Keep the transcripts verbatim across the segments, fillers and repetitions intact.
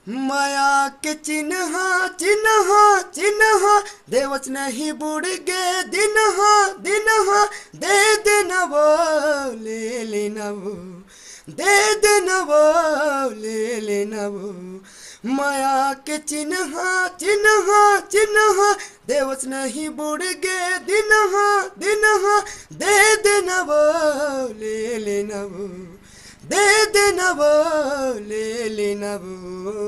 मया के चिन्हा, चिन्हा, चिन्हा, देवच नहीं बुड़ गे दिनहा, दिनहा, दे देना वो, ले लेना वो, दे देना वो, ले लेना वो। मया के चिन्हा, चिन्हा, चिन्हा, देवच नहीं बुड़ गे दिनहा, दिनहा, दे देना वो, ले लेना वो, दे देना वो, ले लेना वो।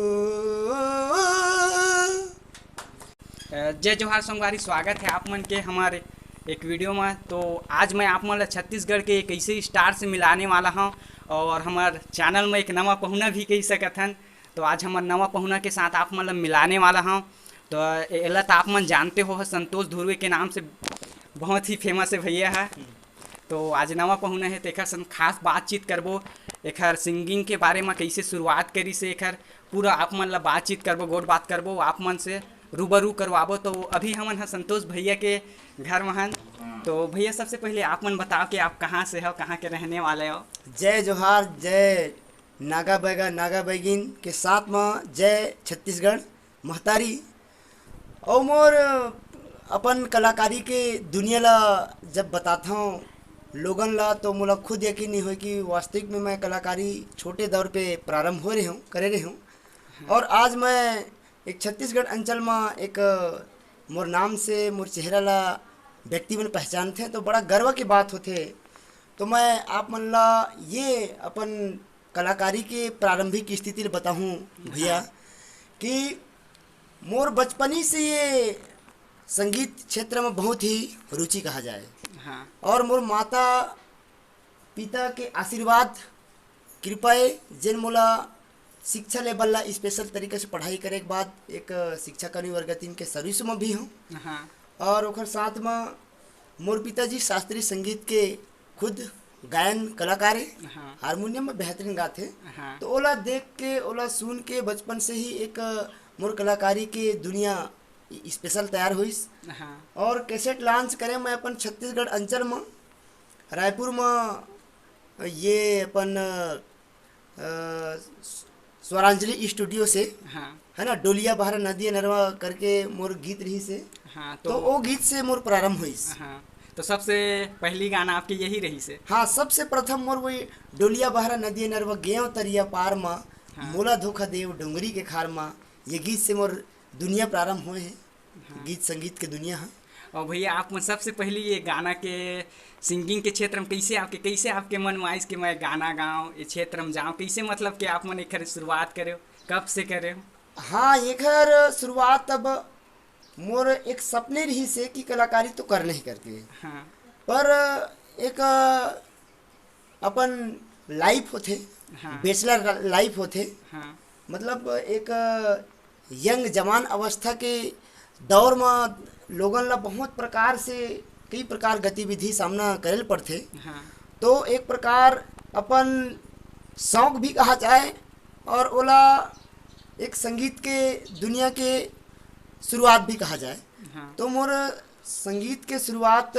अ, जय जोहार संगवारी, स्वागत है आप मन के हमारे एक वीडियो में। तो आज मैं आप मन ला छत्तीसगढ़ के एक ऐसे स्टार से मिलाने वाला हूँ और हमार चैनल में एक नवा पहुना भी कह सकत हन। तो आज हमार नवा पहुना के साथ आप मन ला मिलाने वाला हूँ। तो एला तो आप मन जानते हो, संतोष धुर्वे के नाम से बहुत ही फेमस है भैया है। तो आज नवा पहुना है, तेखर संग खास बातचीत करबो, एखर सिंगिंग के बारे में कैसे शुरुआत करिस हे, एखर पूरा आप मन ला बातचीत करबो, गोठ बात करबो, आप मन से रूबरू करवाबो। तो अभी हमन ह संतोष भैया के घर में हन। तो भैया, सबसे पहले आप मन बताओ कि आप कहाँ से हो, कहाँ के रहने वाले हो? जय जोहार, जय नागा बैगा, नागा बैगिन के साथ में जय छत्तीसगढ़ महतारी। अउ मोर अपन कलाकारी के दुनिया ला जब बताथंव लोगन ला, तो मोला खुद यकीन नहीं होय कि वास्तविक में मैं कलाकारी छोटे दौर पे प्रारंभ हो रहे हूँ, करे रहे हूँ। और आज मैं एक छत्तीसगढ़ अंचल में एक मोर नाम से मोर चेहरा ला व्यक्ति मन पहचानथे, तो बड़ा गर्व की बात होथे। तो मैं आप मन ला ये अपन कलाकारी के प्रारंभिक स्थिति ल बताहूँ भैया, हाँ। कि मोर बचपनी से ये संगीत क्षेत्र में बहुत ही रुचि कहा जाए। हाँ। और मोर माता पिता के आशीर्वाद, कृपा ए, जेन मोला शिक्षा ले बर ला स्पेशल तरीका से पढ़ाई करे के बाद एक शिक्षा कर्मी वर्ग तीन के सर्विस में भी हूँ। हाँ। और ओकर साथ में मोर पिताजी शास्त्रीय संगीत के खुद गायन कलाकार हे, हाँ। हारमोनियम में बेहतरीन गाथे। हाँ। तो ओला देख के, ओला सुन के बचपन से ही एक मोर कलाकारी के दुनिया स्पेशल तैयार होइस। हाँ। और कैसेट लॉन्च करे मैं अपन छत्तीसगढ़ अंचल में, रायपुर में, ये अपन अ, स्वरांजलि स्टूडियो से, हाँ। है ना, डोलिया बहरा नदिया नरवा करके मोर गीत रहिस हे। हाँ, तो तो ओ गीत से मोर प्रारंभ होइस। हाँ, तो सबसे पहली गाना आपके यही रहिस हे? हाँ, सबसे प्रथम मोर वही डोलिया बहरा नदिया नरवा गेव तरिया पार मा, हाँ। मोला धोखा देव डोंगरी के खार मा, ये गीत से मोर दुनिया प्रारंभ होए हे। हाँ। गीत संगीत के दुनिया ह। और भैया, आप मन सबसे पहली ये गाना के सिंगिंग के क्षेत्र में कैसे आपके, कैसे आपके मन में आइस कि मैं गाना गाऊं, ये क्षेत्र में जाऊं, कैसे, मतलब कि आप मन एखर शुरुआत करे हो, कब से करे हो? हाँ, एखर शुरुआत अब मोर एक सपने रहिस हे कि कलाकारी तो करना ही करके। हाँ। पर एक अपन लाइफ होथे, हाँ। बैचलर लाइफ होथे, हाँ। मतलब एक यंग जवान अवस्था के दौर म लोगन ला बहुत प्रकार से, कई प्रकार गतिविधि सामना करे ल पड़थे। हाँ। तो एक प्रकार अपन शौक भी कहा जाए और ओला एक संगीत के दुनिया के शुरुआत भी कहा जाए। हाँ। तो मोर संगीत के शुरुआत,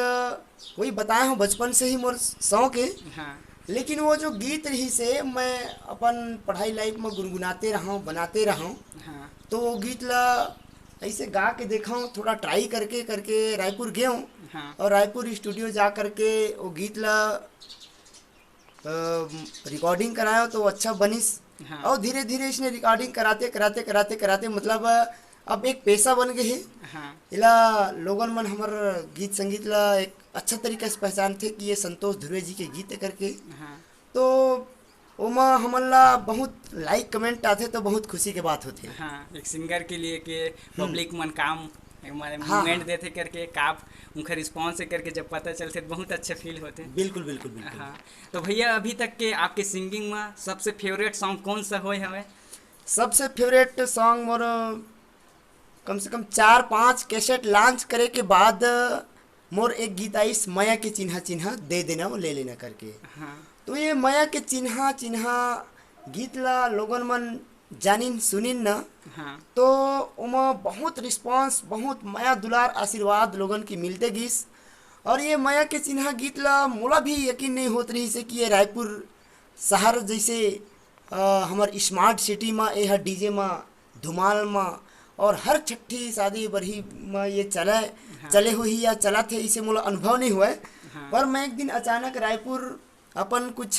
वही बताए हूँ, बचपन से ही मोर शौक हे। हाँ। लेकिन वो जो गीत रहिस हे, मैं अपन पढ़ाई लाइफ में गुनगुनाते रहूँ, बनाते रहूँ। हाँ। तो वो गीत ला ऐसे गा के देखा हूँ, थोड़ा ट्राई करके करके रायपुर गए हूँ। हाँ। और रायपुर स्टूडियो जा करके वो गीत ला रिकॉर्डिंग करायो तो अच्छा बनिस। हाँ। और धीरे धीरे इसने रिकॉर्डिंग कराते कराते कराते कराते, मतलब, अब एक पेशा बन गए हे। हाँ। एला लोगन मन हमर गीत संगीत ला एक अच्छा तरीका से पहचानथे कि ये संतोष धुर्वे जी के गीत हे करके। हाँ। तो ओमा हमन ला बहुत लाइक कमेंट आथे, तो बहुत खुशी के बात होथे। हाँ, एक सिंगर के लिए के हम्म। पब्लिक मन काम, माने हाँ, मूवमेंट हाँ। देथे करके, का उनका रिस्पॉन्स हे करके जब पता चलथे, तो बहुत अच्छा फील होथे। बिल्कुल, बिल्कुल, बिल्कुल। हाँ। तो भैया, अभी तक के आपके सिंगिंग में सबसे फेवरेट सॉन्ग कौन सा होय हवे? सबसे फेवरेट सॉन्ग मोर, कम से कम चार पांच कैसेट लॉन्च करे के बाद मोर एक गीत आइस, मया के चिन्हा चिन्हा, दे देना वो ले लेना करके। हाँ। तो ये मया के चिन्हा चिन्हा गीत ला लोगन मन जानिन सुनिन न, हाँ। तो ओमा बहुत रिस्पॉन्स, बहुत मया दुलार आशीर्वाद लोगन की मिलते गिस। और ये मया के चिन्हा गीत ला मोला भी यकीन नहीं होत रहिस हे कि ये रायपुर शहर जैसे, अ, हमर स्मार्ट सिटी मा ये ह डीजे मा धुमाल म, और हर छट्ठी शादी बरही म ये चले, हाँ। चले होही या चलत हे, इसे मोला अनुभव नहीं हुआ है। हाँ। पर मैं एक दिन अचानक रायपुर अपन कुछ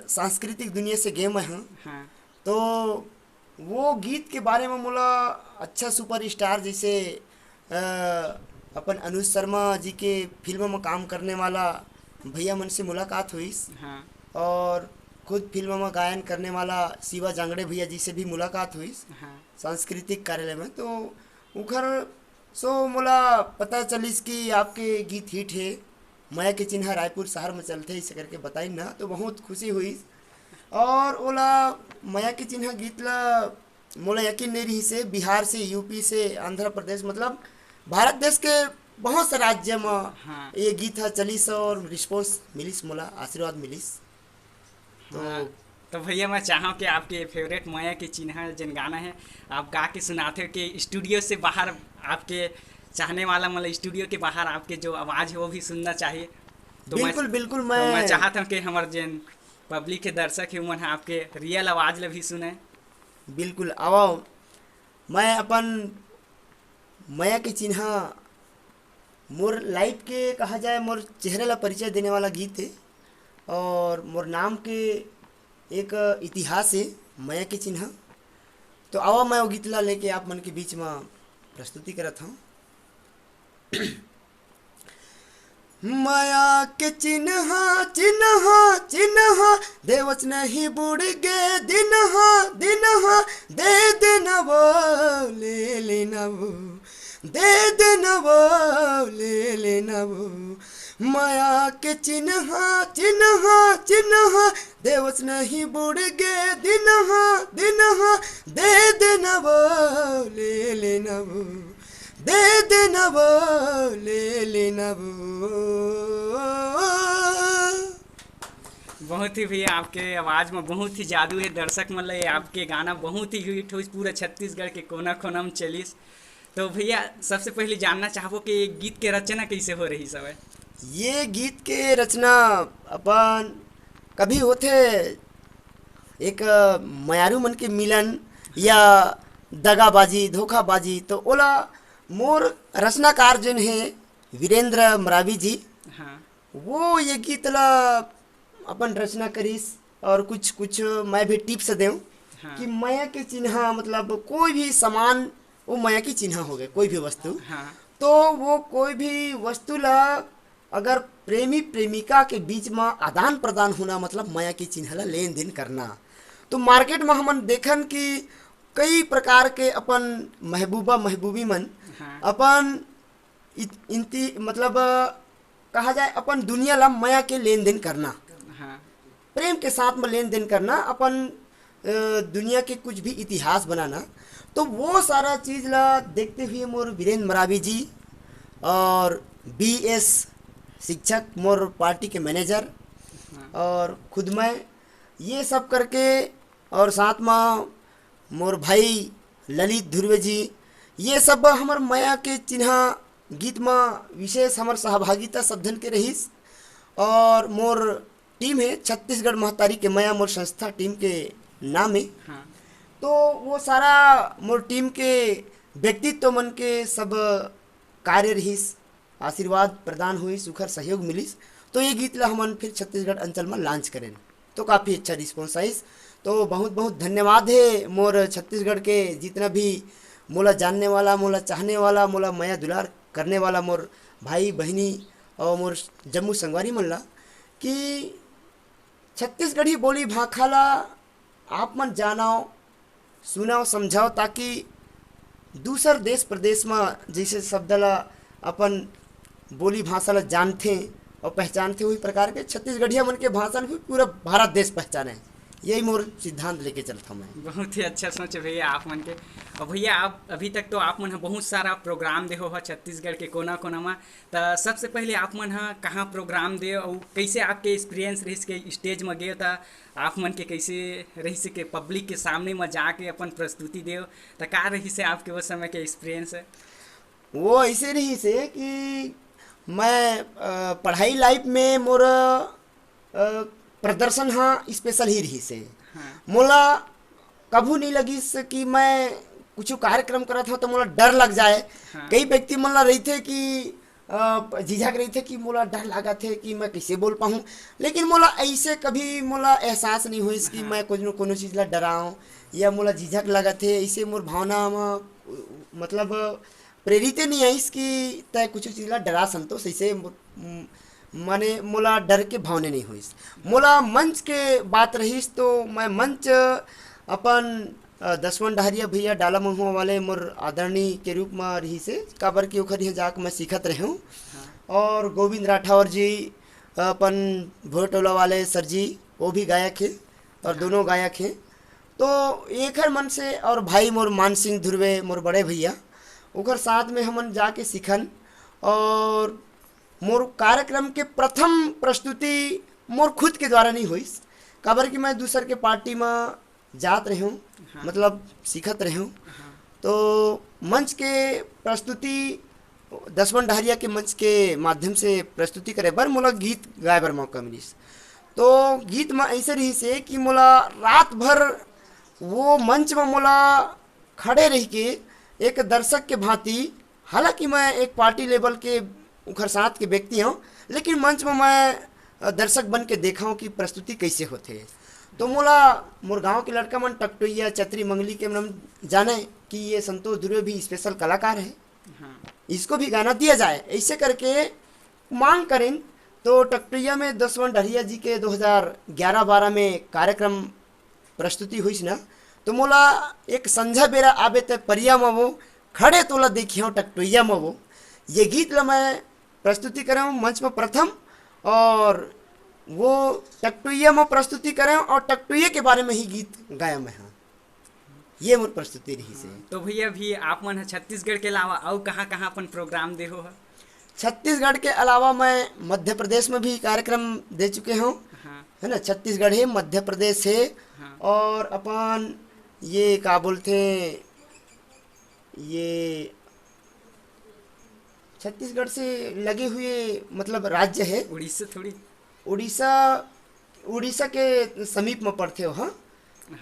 सांस्कृतिक दुनिया से गे मैं हूँ। हाँ। तो वो गीत के बारे में मोला अच्छा सुपरस्टार जैसे, अ, अपन अनुज शर्मा जी के फिल्म में काम करने वाला भैया मन से मुलाकात हुईस। हाँ। और खुद फिल्म में गायन करने वाला शिवा जांगड़े भैया जी से भी मुलाकात हुईस। हाँ। सांस्कृतिक कार्यालय में। तो उखर सो मोला पता चलिस कि आपके गीत हिट हे, मया के चिन्हा रायपुर शहर में चलथे, इसे करके बताइन ना, तो बहुत खुशी हुईस। और ओला मया के चिन्हा गीत ला मोला यकीन नहीं रहिस हे, बिहार से, यूपी से, आंध्र प्रदेश, मतलब भारत देश के बहुत से राज्य में हाँ। ये गीत ह चलिस और रिस्पॉन्स मिलिस, मोला आशीर्वाद मिलिस। तो हाँ, तो भैया मैं चाहूँ कि आपके फेवरेट मया के चिन्हा जन गाना है, आप गा के सुनाते हो कि स्टूडियो से बाहर आपके चाहने वाला, मतलब स्टूडियो के बाहर आपके जो आवाज़ है वो भी सुनना चाहिए। तो मैं बिल्कुल, बिल्कुल, तो मैं मैं चाहता हूँ कि हमारे जन पब्लिक के दर्शक है, उमन आपके रियल आवाज़ ला भी सुने। बिल्कुल, आवा, मैं अपन मया के चिन्हा, मोर लाइफ के, कहा जाए, मोर चेहरे ला परिचय देने वाला गीत है और मोर नाम के एक इतिहास है, मया के चिन्हा। तो आवा, मैं वो गीत ला लेके आप मन के बीच में प्रस्तुति करत हूँ। मया के चिन्हा, चिन्हा, चिन्हा, देवच नहीं बुड़ गे दिनहा, दिनहा, दे देना वो, ले लेना वो, दे देना वो, ले लेना वो। मया के चिन्हा, चिन्हा, चिन्हा, देवच नहीं बुड़ गे दिनहा, दिनहा, दे देना वो, ले लेना वो, दे देना वो, ले लेना वो। बहुत ही भैया, आपके आवाज़ में बहुत ही जादू है। दर्शक मन ल ये आपके गाना बहुत ही हिट होइस, पूरा छत्तीसगढ़ के कोना कोना में चलिस। तो भैया, सबसे पहले जानना चाहबो कि ये गीत के रचना कैसे हो रहिस हवय? ये गीत के रचना अपन कभी होथे एक मयारू मन के मिलन या दगाबाजी, धोखाबाजी, तो ओला मोर रचनाकार जोन हे वीरेंद्र मरावी जी, हाँ। वो ये गीत ला अपन रचना करिस और कुछ, कुछ मैं भी टिप्स देऊँ हाँ। कि मया के चिन्हा, मतलब कोई भी सामान, वो मया के चिन्हा हो गए, कोई भी वस्तु। हाँ। तो वो कोई भी वस्तु ला अगर प्रेमी प्रेमिका के बीच में आदान प्रदान होना, मतलब मया के चिन्हा ला लेन देन करना। तो मार्केट में हमन देखन कि कई प्रकार के अपन महबूबा महबूबी मन हाँ। अपन इत-, इनती, मतलब कहा जाए, अपन दुनिया ला मया के लेन देन करना, हाँ। प्रेम के साथ में लेन देन करना, अपन अ, दुनिया के कुछ भी इतिहास बनाना। तो वो सारा चीज़ ला देखते हुए मोर वीरेंद्र मरावी जी और बी एस शिक्षक, मोर पार्टी के मैनेजर, हाँ। और खुद मैं, ये सब करके, और साथ में मोर भाई ललित ध्रुवे जी, ये सब हमर मया के चिन्हा गीत में विशेष हमर सहभागिता सब धन के रहिस। और मोर टीम हे छत्तीसगढ़ महतारी के मया, मोर संस्था टीम के नाम हे। हाँ। तो वो सारा मोर टीम के व्यक्तित्व मन के सब कार्य रहिस, आशीर्वाद प्रदान होइस, उखर सहयोग मिलिस। तो ये गीत ला हमन फिर छत्तीसगढ़ अंचल में लॉन्च करेन, तो काफ़ी अच्छा रिस्पॉन्स आइस। तो बहुत बहुत धन्यवाद हे मोर छत्तीसगढ़ के जितना भी मोला जानने वाला, मोला चाहने वाला, मोला मया दुलार करने वाला मोर भाई बहिनी और मोर जम्मू संगवारी मन ला, कि छत्तीसगढ़ी बोली भाखा ला आप मन जानव, सुनव, समझव, ताकि दूसर देश प्रदेश म जइसे शब्द ला अपन बोली भाषा ला जानथे और पहचानथे, वही प्रकार के छत्तीसगढ़िया मन के भाषा ल भी पूरा भारत देश पहचाने। यही मोर सिद्धांत लेके चलत हूँ मैं। बहुत ही अच्छा सोच है भैया आप मन के। और भैया, आप अभी तक तो आप मन ह बहुत सारा प्रोग्राम देहो ह छत्तीसगढ़ के कोना कोना म, त सबसे पहले आप मन ह कहाँ प्रोग्राम दे अउ कैसे आपके एक्सपीरियंस रहिस के स्टेज म गए त आप मन के कैसे रहिस के पब्लिक के सामने म जाके अपन प्रस्तुति देव, त का रहिस हे आपके वो समय के एक्सपीरियंस? वो ऐसे रहिस हे कि मैं, अ, पढ़ाई लाइफ में मोर, अ, प्रदर्शन ह स्पेशल ही रहिस हे। हाँ। मोला कभू नहीं लगिस कि मैं कुछ कार्यक्रम करत हव तो मोला डर लग जाए। हाँ। कई व्यक्ति मन ला रहिथे कि अ, झिझक रहिथे कि मोला डर लागत हे कि मैं कइसे बोल पाहूँ, लेकिन मोला ऐसे कभी मोला एहसास नहीं होइस कि हाँ। मैं कोनो कोनो चीज ला डराऊँ या मोला झिझक लागत हे। ऐसे मोर भावना म, मतलब, प्रेरित नहीं आइस कि तय कुछ चीज ला डरा संतोष, ऐसे मो-, म-, माने मोला डर के भावना नहीं होइस। मोला मंच के बात रहिस तो मैं मंच अपन अ, दसवन डहरिया भैया डाला महुआ वाले मोर आदरणीय के रूप म रिहिस हे, काबर कि ओखर इहाँ जाके मैं सीखत रहेंव। हाँ। और गोविंद राठौर जी, अपन भोटोला वाले सर जी, वो भी गायक हे और हाँ। दोनों गायक हे। तो एखर मन से, और भाई मोर मान सिंह धुर्वे, मोर बड़े भैया, ओखर साथ में हमन जाके सीखन। और मोर कार्यक्रम के प्रथम प्रस्तुति मोर खुद के द्वारा नहीं होइस, काबर कि मैं दूसर के पार्टी म जात रहेंव, हाँ। मतलब सीखत रहेंव। हाँ। तो मंच के प्रस्तुति, दसवन डहरिया के मंच के माध्यम से प्रस्तुति करे बर मोला गीत गाए बर मौका मिलिस। तो गीत म ऐसे रहिस हे कि मोला रात भर वो मंच म मोला खड़े रह के एक दर्शक के भांति, हालांकि मैं एक पार्टी लेवल के उखर साथ के व्यक्ति हूँ, लेकिन मंच में मैं, अ, दर्शक बन के देखा हूँ कि प्रस्तुति कैसे होते है। तो मोला मोर गांव के लड़का मन टकटोइया, चतरी, मंगली के मन जाने कि ये संतोष दुर्वे भी स्पेशल कलाकार है, हाँ। इसको भी गाना दिया जाए, ऐसे करके मांग करें। तो टकटोइया में दसवन डहरिया जी के दो हज़ार ग्यारह बारह में कार्यक्रम प्रस्तुति होइस ना, तो मोला एक संझा बेरा आबे ते परिया म वो खड़े तोला देखियो टकटोइया म वो, ये गीत ला मैं प्रस्तुति करे हूँ मंच में प्रथम, और वो टकटोइया म प्रस्तुति करे हूँ और टकटोइया के बारे में ही गीत गाया मैं, हाँ। ये मोर प्रस्तुति रही से। तो भैया, अभी आप मन ह छत्तीसगढ़ के अलावा अउ कहाँ कहाँ अपन प्रोग्राम दे हो ह? छत्तीसगढ़ के अलावा मैं मध्य प्रदेश में भी कार्यक्रम दे चुके हूँ, हाँ। है ना। छत्तीसगढ़ है, मध्य प्रदेश है, हाँ। और अपन ये का बोलते हैं, ये छत्तीसगढ़ से लगे हुए, मतलब, राज्य है। उड़ीसा थोड़ी? उड़ीसा, उड़ीसा के समीप में पड़ते हो, हाँ।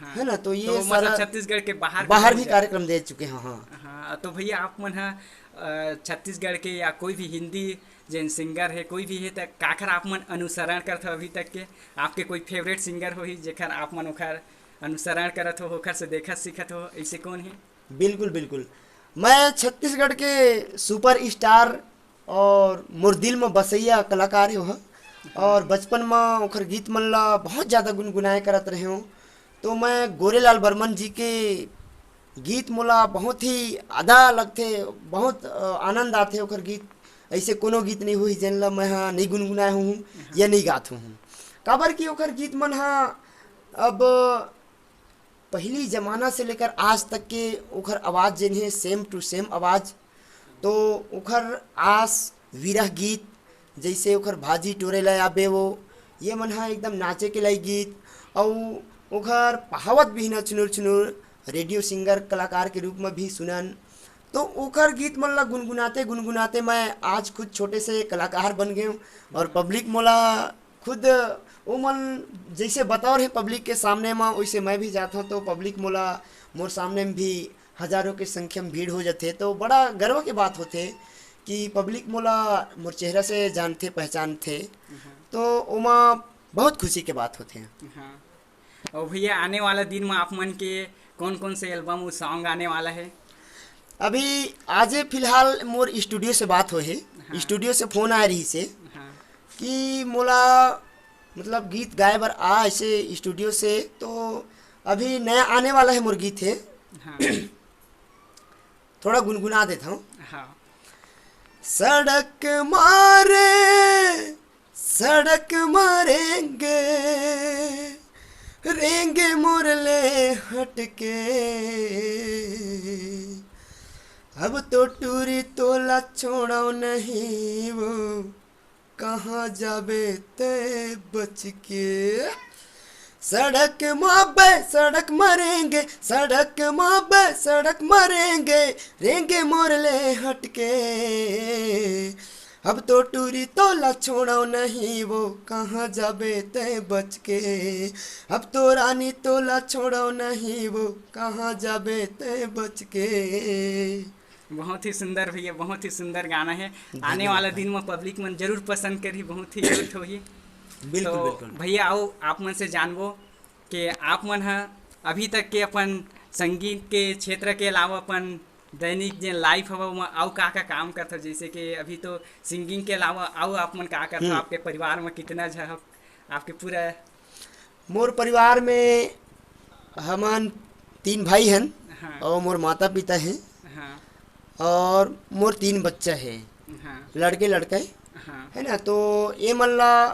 हाँ। है ना, तो ये तो मतलब सारा छत्तीसगढ़ के बाहर के बाहर भी भी जा- कार्यक्रम दे चुके हैं, हाँ। हाँ, तो भैया, आप मन ह, अ, छत्तीसगढ़ के या कोई भी हिंदी जेन सिंगर है, कोई भी है, त काखर आप मन अनुसरण करत हो अभी तक के? आपके कोई फेवरेट सिंगर होही जेखर आप मन ओखर अनुसरण करत हो, ओखर से देखत सीखत हो, ऐसे कौन है? बिल्कुल, बिल्कुल। मैं छत्तीसगढ़ के सुपर स्टार और मोर दिल में बसैया कलाकार हो, हाँ। और बचपन में ओखर गीत मन ला बहुत ज़्यादा गुनगुनाए करत रहे हूँ। तो मैं गोरेलाल बर्मन जी के गीत मोला बहुत ही आदा लगथे, बहुत, अ, आनंद आथे ओखर गीत। ऐसे कोनो गीत नहीं होही जेन ला मैं हा नहीं गुनगुनाए हूँ, हाँ। या नहीं गात हूँ, काबर कि ओखर गीत मन हा अब पहली जमाना से लेकर आज तक के ओखर आवाज़ जेन हे, same to same आवाज़। तो ओखर आस, विरह गीत, जैसे ओखर भाजी टोरे ला आबे वो, ये मन हा एकदम नाचे के लायक गीत। अउ ओखर पहावत बिहना छुनुर छुनुर रेडियो सिंगर कलाकार के रूप में भी सुनन। तो ओखर गीत मन ला गुनगुनाते गुनगुनाते मैं आज खुद छोटे से कलाकार बन गए हूँ और पब्लिक मोला खुद, वो मन जैसे बतौर है पब्लिक के सामने में, वैसे मैं भी जाता हूँ तो पब्लिक मोला, मोर सामने में भी हजारों के संख्या में भीड़ हो जाते, तो बड़ा गर्व के बात होते कि पब्लिक मोला मोर चेहरा से जानते पहचानते, तो ओमा बहुत खुशी के बात होते। हाँ। और भैया, आने वाला दिन में आप मन के कौन कौन से एल्बम और सॉन्ग आने वाला है? अभी आजे फिलहाल मोर स्टूडियो से बात होए हे, हाँ। स्टूडियो से फोन आए रही से हाँ। कि मोला, मतलब, गीत गाए बर आ ऐसे स्टूडियो से, तो अभी नया आने वाला है मोर गीत है। हाँ। थोड़ा गुनगुना देता हूँ। हाँ। सड़क मारे, सड़क मारेंगे, रेंगे मोर ले हटके। अब तो टूरी तोला छोड़ो नहीं वो, कहाँ जाबे ते बच के। सड़क माबे सड़क मरेंगे, सड़क माबे सड़क मरेंगे, रेंगे मोर ले हटके। अब तो टूरी तोला छोड़ो नहीं, वो कहाँ जाबे तै बच के। अब तो रानी तोला छोड़ो नहीं, वो कहाँ जाबे तै बच के। बहुत ही सुंदर भैया, बहुत ही सुंदर गाना है। आने वाला दिन में पब्लिक मन जरूर पसंद करही, बहुत ही cute होही। बिल्कुल, तो बिल्कुल। भैया, आओ आप मन से जानबो कि आप मन ह अभी तक के अपन संगीत के क्षेत्र के अलावा अपन दैनिक जे लाइफ हवा, ओमा अउ का का काम करथव? जैसे कि अभी तो सिंगिंग के अलावा अउ आप मन का करथव? हम्म। आपके परिवार में कितना झ-, आपके पूरा मोर परिवार में हमन तीन भाई हन। हाँ। और मोर माता पिता हैं। हाँ। और मोर तीन बच्चा है। हाँ। लड़के लड़के। हाँ। है ना, तो ये मन ला,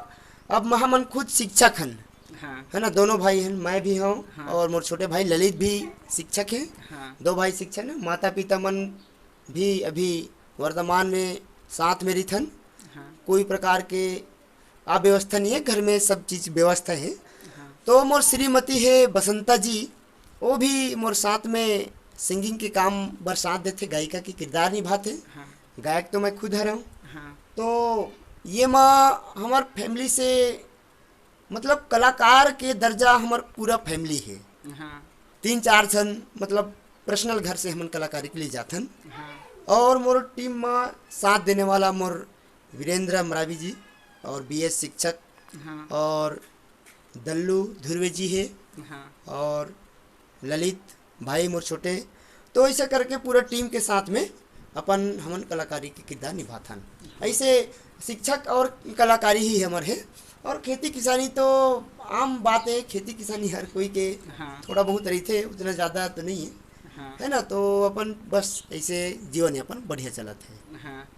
अब म-, हमन खुद शिक्षक हन। हाँ। है ना, दोनों भाई हन, मैं भी हूँ। हाँ। और मोर छोटे भाई ललित भी शिक्षक है। हाँ। दो भाई शिक्षक हैं। माता पिता मन भी अभी वर्तमान में साथ में रहिथन। हाँ। कोई प्रकार के अव्यवस्था नहीं है, घर में सब चीज व्यवस्था है। हाँ। तो मोर श्रीमती है बसंता जी, वो भी मोर साथ में सिंगिंग के काम बर साथ देथे, गायिका के किरदार निभाथे। हाँ। गायक तो मैं खुद हरंव। हाँ। तो ये माँ हमार फैमिली से, मतलब, कलाकार के दर्जा हमार पूरा फैमिली है। हाँ। तीन चार झन, मतलब, पर्सनल घर से हमन कलाकारी के लिए जाथन। हाँ। और मोर टीम में साथ देने वाला मोर वीरेंद्र मरावी जी और बीएस शिक्षक। हाँ। और दल्लू धुर्वे जी है। हाँ। और ललित भाई मोर छोटे। तो ऐसा करके पूरा टीम के साथ में अपन हमन कलाकारी के किरदार निभाथन। ऐसे शिक्षक और कलाकारी ही हमर है। और खेती किसानी तो आम बात है, खेती किसानी हर कोई के हाँ। थोड़ा बहुत रहिथे, उतना ज़्यादा तो नहीं है। हाँ। है ना, तो अपन बस ऐसे जीवन यापन बढ़िया चलत है। हाँ।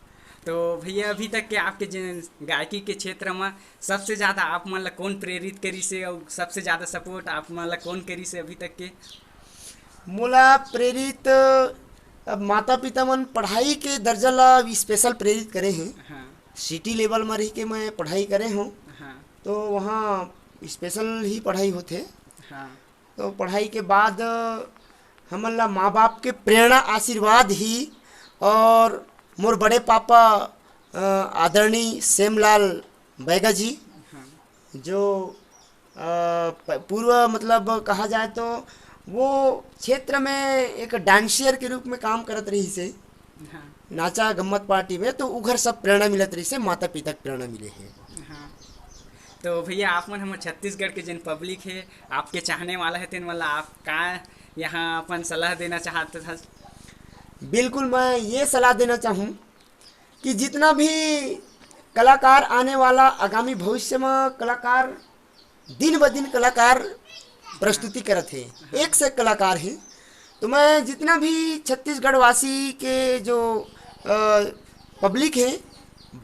तो भैया, अभी तक के आपके जिन गायकी के क्षेत्र में सबसे ज़्यादा आप मन ला कौन प्रेरित करिस हे और सबसे ज़्यादा सपोर्ट आप मन ला कौन करिस हे अभी तक के? मोला प्रेरित, अब माता पिता मन पढ़ाई के दर्जा ला स्पेशल प्रेरित करे हैं। हाँ। सिटी लेवल में रह के मैं पढ़ाई करे हूँ। हाँ। तो वहाँ स्पेशल ही पढ़ाई होथे। हाँ। तो पढ़ाई के बाद हमन ला माँ बाप के प्रेरणा, आशीर्वाद ही, और मोर बड़े पापा, अ, आदरणीय सेमलाल बैगा जी, हाँ। जो, अ, प-, पूर्व, मतलब, कहा जाए तो वो क्षेत्र में एक डांसियर के रूप में काम करत रहिस हे। हाँ। नाचा गम्मत पार्टी में, तो उघर सब प्रेरणा मिलत रहिस हे, माता पिता के प्रेरणा मिले हे। हाँ। तो भैया, आप मन हमर छत्तीसगढ़ के जिन पब्लिक हे, आपके चाहने वाला हे, तेन वाला आप का यहाँ अपन सलाह देना चाहत हस? बिल्कुल, मैं ये सलाह देना चाहूँ कि जितना भी कलाकार आने वाला, आगामी भविष्य में कलाकार दिन ब दिन कलाकार प्रस्तुति करत हे, एक से एक कलाकार हे। तो मैं जितना भी छत्तीसगढ़ वासी के जो, अ, पब्लिक हे,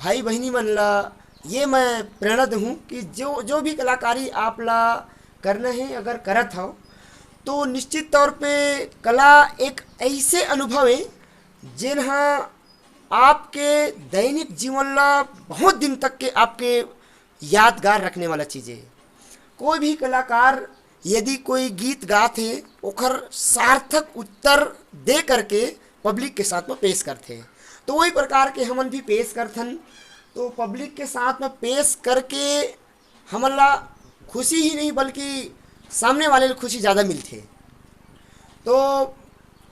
भाई बहिनी मन ला ये मैं प्रेरणा दूँ कि जो, जो भी कलाकारी आप ला करना हे, अगर करत हव, तो निश्चित तौर पे कला एक ऐसे अनुभव हे, जेन ह आपके दैनिक जीवन ला बहुत दिन तक के आपके यादगार रखने वाला चीज हे। कोई भी कलाकार यदि कोई गीत गात हे, ओखर सार्थक उत्तर दे करके पब्लिक के साथ में पेश करथे। तो वही प्रकार के हमन भी पेश करथन। तो पब्लिक के साथ में पेश करके हमन ला खुशी ही नहीं, बल्कि सामने वाले ला खुशी ज़्यादा मिलथे। तो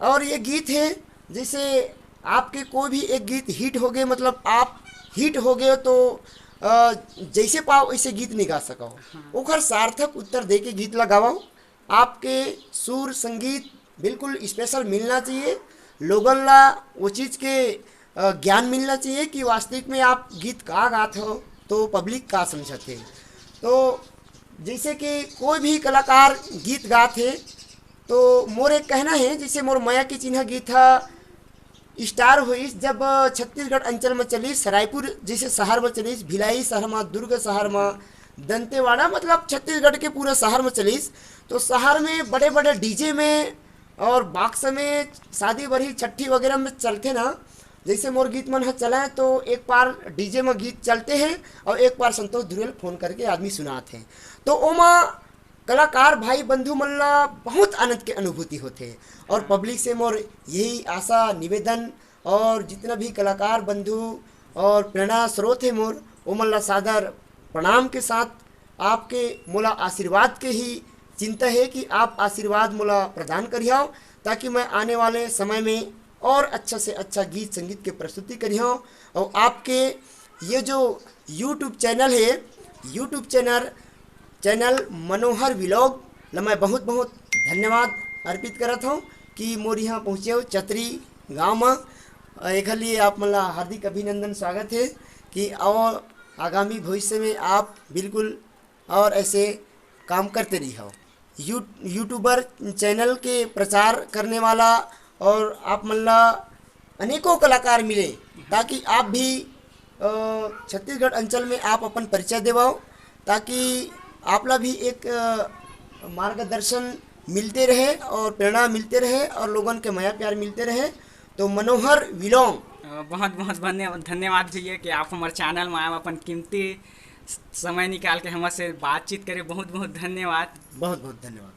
और ये गीत हे, जैसे आपके कोई भी एक गीत हिट हो गए, मतलब, आप हिट हो गए, तो, अ, जैसे पाओ वैसे गीत नहीं गा सको। हाँ। ओखर सार्थक उत्तर दे के गीत ला गावव। आपके सुर संगीत बिल्कुल स्पेशल मिलना चाहिए। लोगन ला वो चीज़ के, अ, ज्ञान मिलना चाहिए कि वास्तविक में आप गीत का गात हो, तो पब्लिक का समझत हे। तो जैसे कि कोई भी कलाकार गीत गात हे, तो मोर एक कहना हे, जैसे मोर मया के चिन्हा गीत ह स्टार होइस, जब छत्तीसगढ़ अंचल में चलिस, रायपुर जैसे शहर में चलिस, भिलाई शहर में, दुर्ग शहर में, दंतेवाड़ा, मतलब, छत्तीसगढ़ के पूरा शहर में चलिस, तो शहर में बड़े-बड़े डीजे में और बॉक्स में शादी बरही, छट्ठी वगैरह में चलथे ना, जैसे मोर गीत मन ह चलय, तो एक बार डीजे में गीत चलते हैं और एक बार संतोष ध्रुवेल फोन करके आदमी सुनात हे। तो ओमा कलाकार भाई बंधु मन ला बहुत आनंद के अनुभूति होथे। और हाँ। पब्लिक से मोर यही आशा, निवेदन, और जितना भी कलाकार बंधु और प्रेरणा स्रोत हे मोर, ओमन ला सादर प्रणाम के साथ आपके मोला आशीर्वाद के ही चिंता हे कि आप आशीर्वाद मोला प्रदान करिहव, ताकि मैं आने वाले समय में और अच्छा से अच्छा गीत संगीत के प्रस्तुति करिहव। और आपके ये जो YouTube चैनल हे, YouTube channel, channel Manohar vlog ला मैं बहुत बहुत धन्यवाद अर्पित करत हव कि मोर यहाँ पहुँचे हो चतरी गाँव में। एकर लिए आप मन ला हार्दिक अभिनंदन, स्वागत हे कि और आगामी भविष्य में आप बिल्कुल और ऐसे काम करते रहिहव। यू यूट्यूबर चैनल के प्रचार करने वाला और आप मन ला अनेकों कलाकार मिले, ताकि आप भी अ, छत्तीसगढ़ अंचल में आप अपन परिचय देवव, ताकि आप ला भी एक अ, मार्गदर्शन मिलते रहे और प्रेरणा मिलते रहे और लोगन के मया प्यार मिलते रहे। तो मनोहर व्लॉग। अ, बहुत बहुत धन्यवाद, धन्यवाद भैया कि आप हमर चैनल में आप अपन कीमती समय निकाल के हमर से बातचीत करे। बहुत बहुत धन्यवाद। बहुत बहुत धन्यवाद।